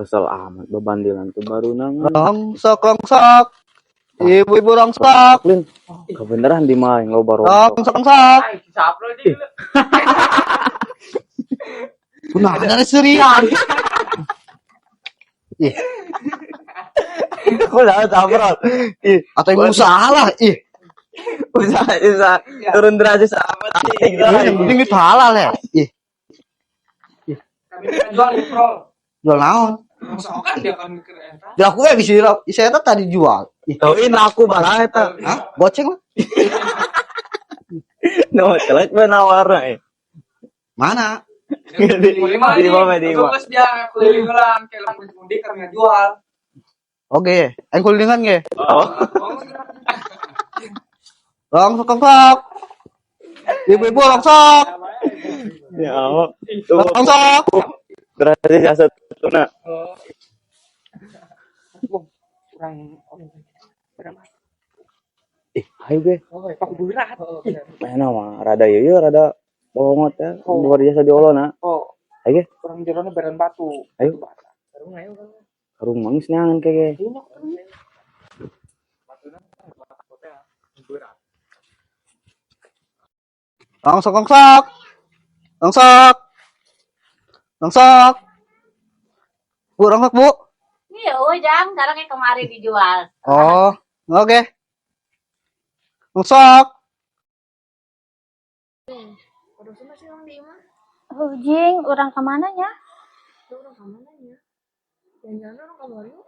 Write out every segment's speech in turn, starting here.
Kesel amat bebandilan tuh baru nang. Rongsok, rongsok. Ibu-ibu rongsok. Lin, kebenaran di main lo baru. Rongsok, rongsok. Ay, si Saprol di. Nah, ada serian. Ih, Aku lah Saprol. Ih, atau yang usaha lah. Ih, usaha usaha turun derajat amat sih. yang penting itu halal ya. Ih, Kami jual di Prol. Jual naon? Rongsokan dia kan mikir eta. Jual aku ya bisa bisa eta tadi jual. Ih, Tauin aku malah eta. hah? Goceng lah. No, celek benawarna eh. Mana? Di Di mana, di mana? Terus dia keliling ulang kayak langsung mudik karena jual. Oke, aing kulingan ge. Oh. Rongsok, rongsok. Ibu-ibu rongsok. Ya, Allah. Tuh, Rongsok. berarti jasa tuna. Oh. Kurang berapa? Ih, ayo ge. Oh, pak berat. Mana mah rada ieu ieu rada bolongot ya. Luar biasa diolona. Oh, Ayo ge, kurang jerone baran batu. Ayo. Karung ayo kan. Karung mangis nyangan kege. Berat. Rongsok, rongsok. Rongsok. Rongsok. Bu, rongsok, Bu. Iya, Ujang, sekarang kayak kemarin dijual. Oh, oke. Rongsok. Ujing, orang kemana ya? Orang kemana ya? Jangan-jangan orang kamari yuk.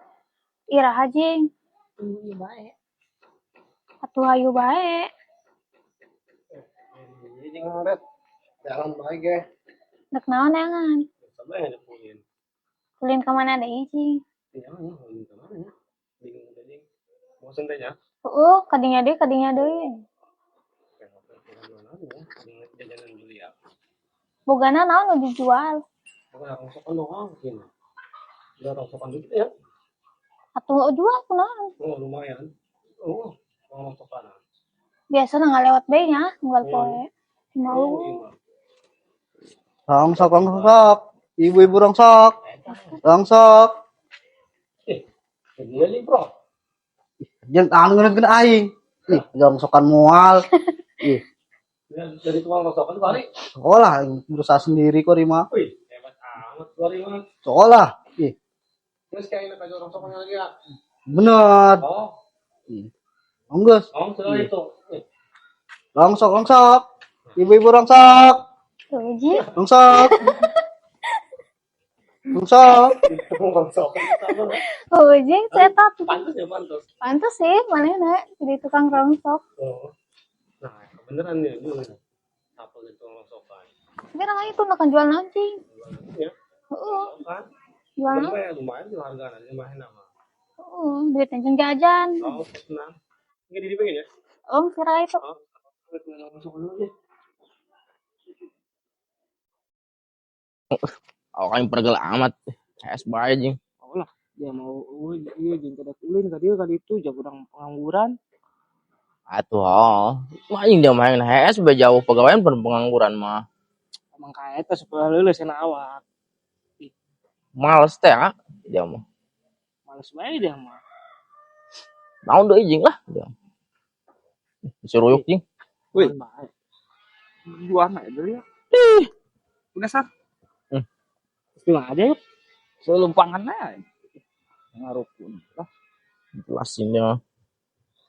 Iraha jing, Tunggu iya bae. Atuh hayu bae. Jalan baik ya. Dek naon neangan? Sama yang punya. Ulin kemana deui jing? Iya, ulin kemana ya? Bingung tadi. Bosan teh ya. Heeh, kadinya deui, kadinya deui. Jajanan beli ya. Bogana naon nu dijual? Bukan rongsokan doang mungkin. Udah rongsokan dikit ya. Atuh jual kunaon? Oh, lumayan. Oh, rongsokan. Biasa ngalewat deui nya, unggal poe. Mau. Rongsok, rongsok. Ibu-ibu rongsok. Rongsok. Dia nih, Bro. Jangan anu ngeunkeun aing. Ih, rongsokan moal. Ih, Dari tukang rongsokan kali. Sekolah aing berusaha sendiri kok Rima. Wih, hebat amat kali mah. Sekolah. Ih, Terus kayak enak aja rongsokannya lagi ya. Bener. Oh, Ih. Enggeus. oh, sudah itu. Eh, Rongsok, rongsok. Ibu-ibu rongsok. Tuh, jing. Rongsok. Rongsok. Tukang rongsokan. Oh, jing, setup. Pantes ya, pantes. Pantes sih, manehna jadi tukang rongsok. Oh. Nah, beneran nih, ini apa gitu tukang rongsokan. Tapi orang itu makan jual naon, jing? Ya, Heeh, rongsokan. Jual naon? Lumayan, lumayan tuh harganya, lumayan nama. Heeh, duit jeung jajan. Oh, tenang. Ini jadi pengen ya? Om kira itu. Oh, rongsokan dulu deh. Orang yang pergel amat. Es bae jing. Oh lah, dia mau iya jeung kada ulin ka dieu ka ditu jago urang pengangguran. Atuh oh. Mah aing dia main HS be jauh pegawaian pun pengangguran mah. Emang ka eta sekolah leuleus cenah awak. Males teh ah dia mah. Males bae dia mah. Naon deui jing lah dia. Disuruh yuk jing. Wih, bae. Jual na dulu ya. Udah sar. Setengah aja yuk. Selumpangan aja. Ngarukun. Lah, Jelasin dia mah.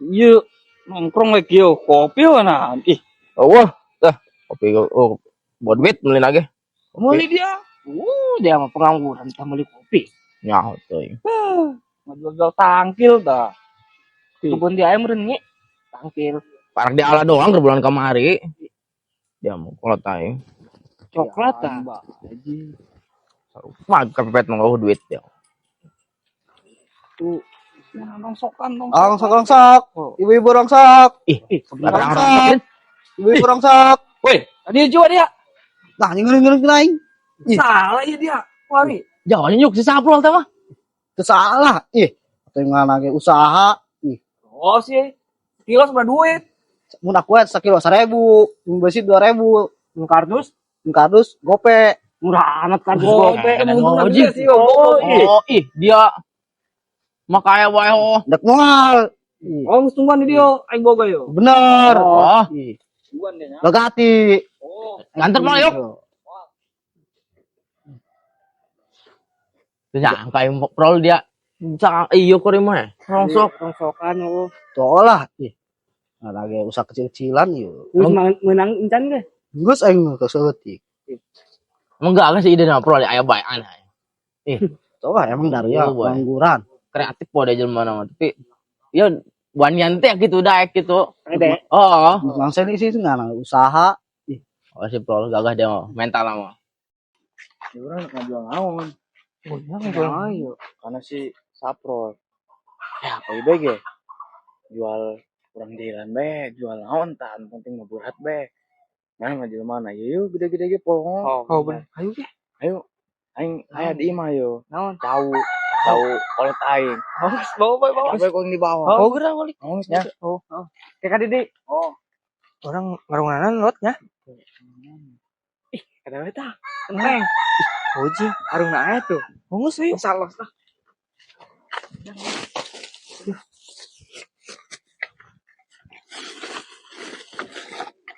iya nongkrong lagi yo kopi mana? Ih, Oh wah, dah kopi oh buat duit beli lagi. beli dia. Dia mah pengangguran tak beli kopi. Nyaho teuing. Ngajual tangkil dah. Kebun dia ayam ngi tangkil. Parak di ala doang ke bulan kamari. Dia mau kolot aing. Coklat dah. Mah kepepet mah eueuh duit dia. Tuh, rongsokan dong. Rongsok, rongsok. Ibu-ibu rongsok. Ih, Ih, barang rongsokin. Ibu-ibu rongsok. Woi, tadi jual dia. Nah, ngeunkeun aing. Ih. Salah ya dia. Wari. Jauhnya nyuk si Saprol teh mah. Teu salah. Ih, atuh ngana ge usaha. Ih, Oh sih. Kilo seberapa duit? Mun aku sakilo 1000, mun beusi 2000, Mun kardus mun kardus gope. Murah amat kan Oh, gope. oh, Dia sih, oh, ih. Oh, ih, dia makanya wae oh. Dek moal. Ih, Oh, geus tungguan di dia aing boga yo. bener. Oh, Ih, Tungguan dia nya. bagati. Oh. nganter mah yuk. Nyangka yang prol dia. Cang iyo kore mah. Rongsok. Rongsokan oh. Tuh lah. Ih. Nah, lagi usaha kecil-kecilan yuk. Terus menang encan ge. Geus aing mah keseutik. Emang gak sih ide nama prol aya bae aneh. Tuh lah emang dari ya Oh, boy. pengangguran. Kreatif po dia jelema nama tapi ya wanian teh gitu daek gitu. Ede. Oh, Bangsa ini sih nggak usaha. oh si prol gagah dia mah mental mah. Ya urang ngajual naon? Ayo. Karena si Saprol. Ya, apa ieu ge? Jual urang jalan be, jual naon tah, anu penting mah berat be. Nah, mah jelema na ieu gede-gede ge poho. Oh, bener. Ayo ge. Ayo, aing aya di imah yo. Naon? Cau, cau kolot aing. Oh, bawa bawa bawa. Sampai kau dibawa. Oh, geura balik. Oh, nya. Oh, oh. Kayak ka Didi. Oh. Orang ngarunganan lot nya. Ih, kada we tah. Neng. Oh, jeung harungna aya tuh. Oh, geus ayo. Salah lah.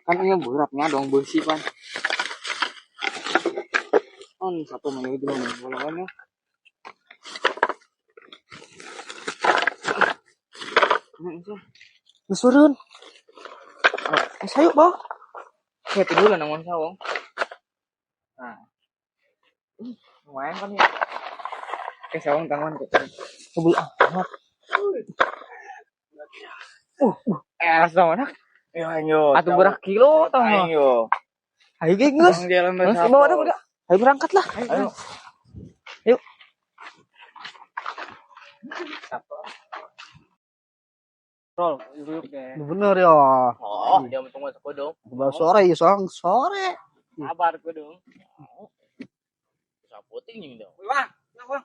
Kan ini beratnya dong besi pan. Oh, satu menit dulu nih, bolongannya. Geus turun. Eh, sayuk, bawa. Ya, tidur lah nangon sawong. Nah. Ih, lumayan kan ya. Oke, sawong tangan kok. Kebul amat. Sama nak. Yo, aing yo. Atuh berapa kilo tah Aing yo. Ayo ge geus. Urang jalan be Geus Saprol. bawa dah udah. Ayo berangkat lah. Ayo. Yuk. Rol, yuk deh. Bener ya. Oh, dia mah tunggu sakodong. Baru sore ya song sore. Sabar gue dong. Sapoting jeung dia. Wah, nah, wah.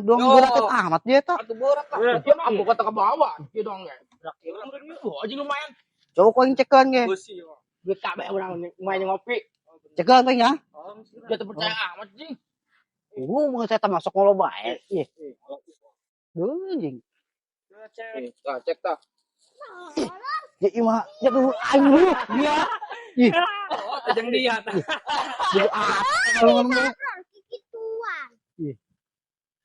Dong berat amat dia tak. Atuh berat lah. Dia mah aku kata ke bawah. Dia dong ge. Oh, anjing lumayan. Coba kau yang cekan ge. Besi yo. Duit kabeh urang lumayan ngopi. Cekan teh ya. Dia tuh percaya amat jing. Mau saya masuk ngolo bae. Ih. Duh, anjing. Tah, cek tah. Ya imah, ya dulu aing dulu dia. Ih, Ajang dia. dulu ah. Kalau Gituan.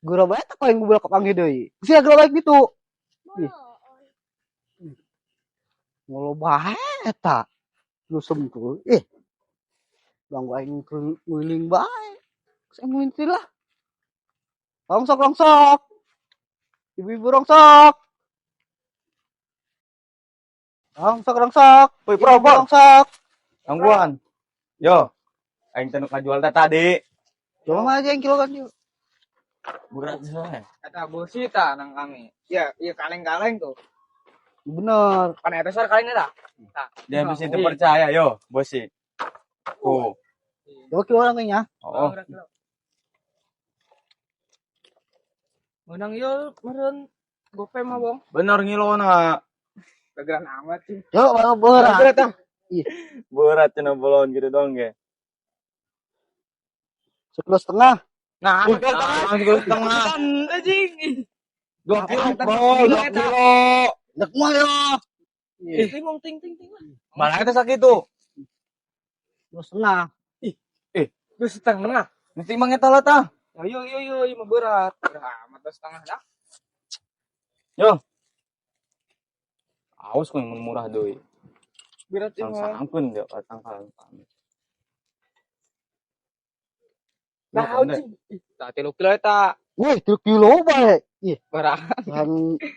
Gura bae tak yang gue kepanggil deui. Sia gura bae gitu. Ih. Ngolo bae eta. Lu sembuh. Ih. Bang gua aing nguling bae. Saya ngulintil lah. Rongsok rongsok. Ibu-ibu rongsok. Rongsok rongsok. Woi, Prol, Prol. Rongsok. Gangguan. Yo. Aing teh nu kajual teh tadi. Coba mah aja yang kilo kan yuk. Berat soalnya. Kata besi ta nang kami. Ya, iya kaleng-kaleng tuh. Bener. Kan eta sar kaleng eta. Dia bisa percaya yo, bos sih. Oh. Coba kilo orang kayaknya. Oh. Menang yo meureun gope mah bong. Bener ngilona. Gegeran amat sih. Coba berat. Berat ah. Berat cenah bolon gitu dong ge. Sekilo setengah. Nah, Sekilo setengah. kan anjing. 2 kilo, Prol, 2 kilo. Dek mah yo. Ih, ting ting ting ting lah. Malah itu sakit tuh. 2,5. 2,5. Mesti emang eta lah tah. Ayo yo yo yo mah berat. Berat amat 2,5 dah. Yo. Awas kau yang murah doi. Berat sih mah. Sangkun dia tangkalan. Nah, anjing. Ih, tah 3 kilo eta. Wih, 3 kilo bae. Ih, Berat. kan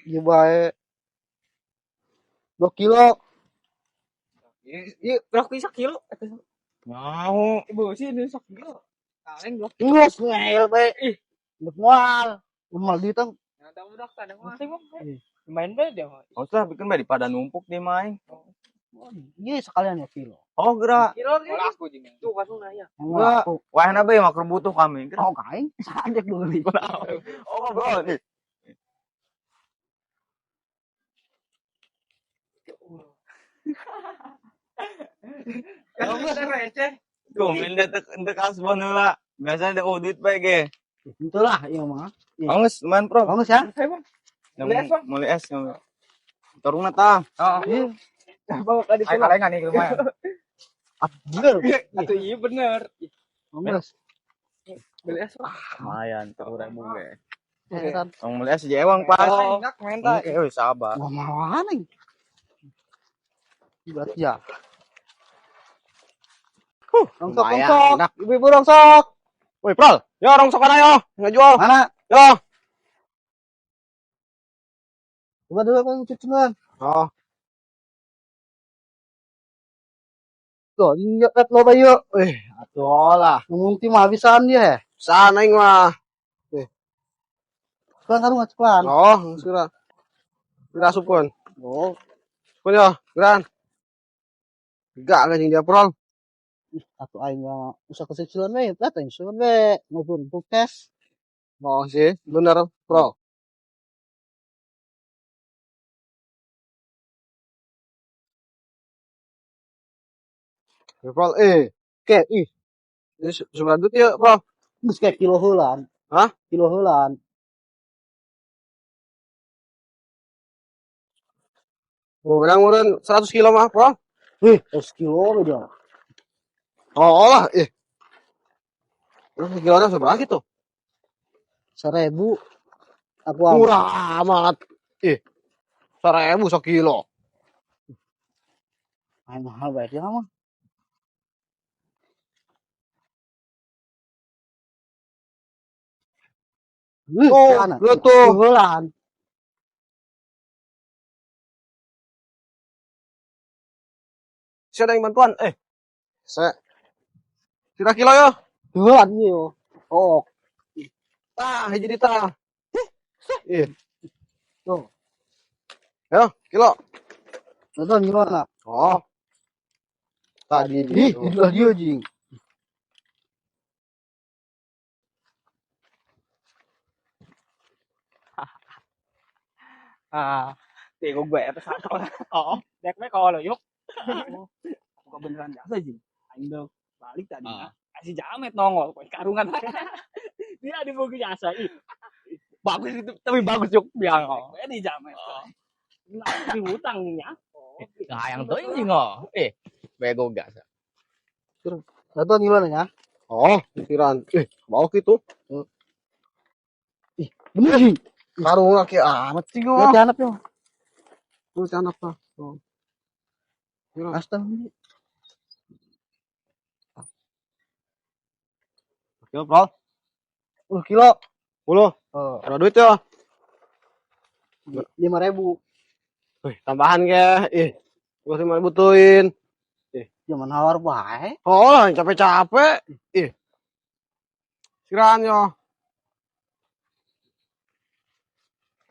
ieu bae. 2 kilo. Iya, berapa kilo kilo? Mau. Ibu sih ini sakilo. Kaleng 2 kilo. Geus ngel bae. Ih. Dek moal. Moal di tang. Nah, tahu udah kadang mah. Lumayan bae dia mah. Oh, lah bikin bae pada numpuk di main. Iya sekalian ya kilo. Oh, gerak. Kilo aku jeung. Tuh langsung nanya. Enggak. Wah, nabe mah butuh kami. Gerak. Oh, kain sadek dulu. Oh, bro. Nih. Receh. Tumben da teu kasbon heula. Biasana da duit bae ge. Itulah iya mah. Angus lumayan, Bro. Bagus ya. Saya, Bang. Beli es, Bang. Mulai es. Tarungna tah. Heeh. Bawa ka ditu. Ayo kalengan nih lumayan. Ah, bener. Atuh iya bener. Bagus. Beli es, Bang. Lumayan, 10.000 ge. Setan. Tong beli es aja ewang pas. Oh, enak menta. Oke, weh sabar. Wah, mawan aing. Berarti ya. Rongsok, Lumayan, rongsok. enak. Ibu-ibu rongsok. Woi, Prol. Yo rongsokan ayo, ngajual. Mana? Yo. Coba dulu kan cucian. Oh, Tuh, iya ret lo bayo. eh, atuh lah. Ngomong tim habisan dia. Ya. Sana aing mah. Cepetan karung cepetan. Oh, segera. Segera asupkeun. Oh, Asupkeun yo, geran. Enggak anjing dia, Prol. atuh aing mah usah kecicilan we, tah aing suun we, ngobrol podcast. Oh sih, bener, Prol. Ya, Prol, eh, oke, ih. Ini seberapa duit ya, Prol? Geus kayak kilo heulaan. Hah? Kilo heulaan. Gua bilang meureun 100 kilo mah, Prol. Wih, 100 kilo we dia. Oh lah, eh. Terus kilonya seberapa gitu? 1.000 aku ambil. Murah amat. Ih, 1.000 sekilo. Aing mahal bae dia mah. Wih, Tuh, sana. lihat tuh. Kilo heulaan. Siapa ada yang bantuan? Eh, saya. Kira kilo yo. Heulaan ieu. Oh, Tah, hiji tah. Ih, tuh. yo, kilo. Nonton gimana? Oh. Tadi Ih, itulah dia jing. Ah, tengok gue atas apa. Oh, dek we kalau yuk. Bukan beneran jasa sih. Aing dong balik tadi. Ah. Si jamet nongol, kok karungan. Dia di buku jasa ih. Bagus itu, tapi bagus yuk biang. Gue di jamet. Nah, di hutang nih ya. Nah, yang tuh ini ngo. Eh, bego gas. Nonton gimana ya? Oh, pikiran. Eh, mau gitu. Ih, bener jing. Karung laki amat sih gua. Lihat anak yo. Lu anak apa? Oh. Astaga. Kilo, Prol. 10 kilo. 10. Oh, Ada duit ya? 5.000. Wih, tambahan ke. Ih, gua 5.000 tuin. Zaman hawar bae. Oh lah, capek-capek. Ih. Sekiraan yo.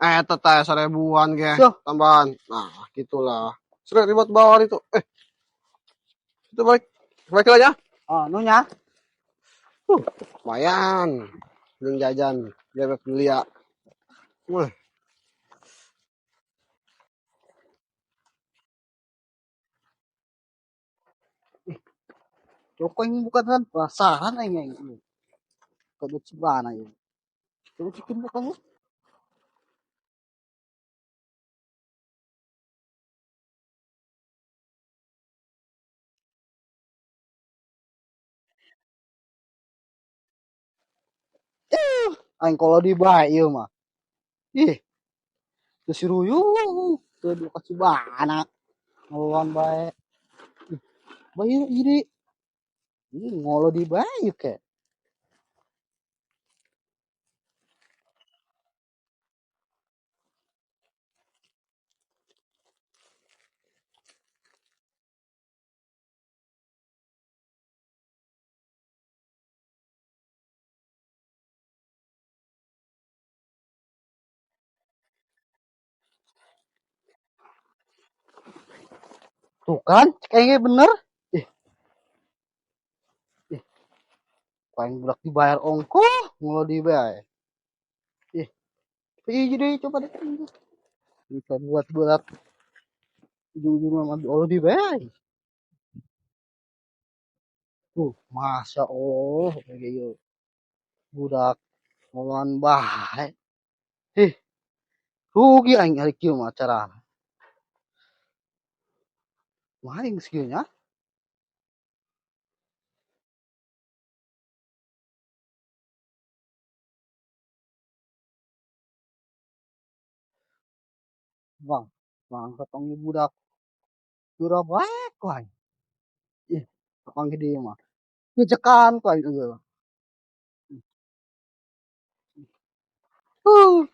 Eh, teteh 1.000-an ke. Tuh. Tambahan. Nah, gitulah. Sudah ribet bawah itu. Eh. Itu balik. Balik aja. Oh, nunya. Lumayan. Belum jajan. Bebek beli ya. Wah. Joko yang bukan kan penasaran aing aing. Kedut sebana ya. Coba cikin bukan lu. Aing kalau di bae ieu mah. Ih. Teu si ruyung, teu duka cibana. Ngoloan bae. Ih, bae jadi. Ih, ngolo di bae ke. Tuh kan, kayaknya bener. Ih. Ih. Paling budak dibayar ongkoh, ngolo dibayar. Ih. Ih, jadi coba deh. Bisa buat berat. Ujung-ujungnya mah olo dibayar. Masya Allah, ieu budak ngoloan bae. Ih, rugi aing ari kieu mah carana. Kumaha geus kieu nya? Bang, bangsa tong ieu budak. Jurang wae ku aing. Ih, kapanggih deui mah. Ngecekan ku aing eueuh. Huh.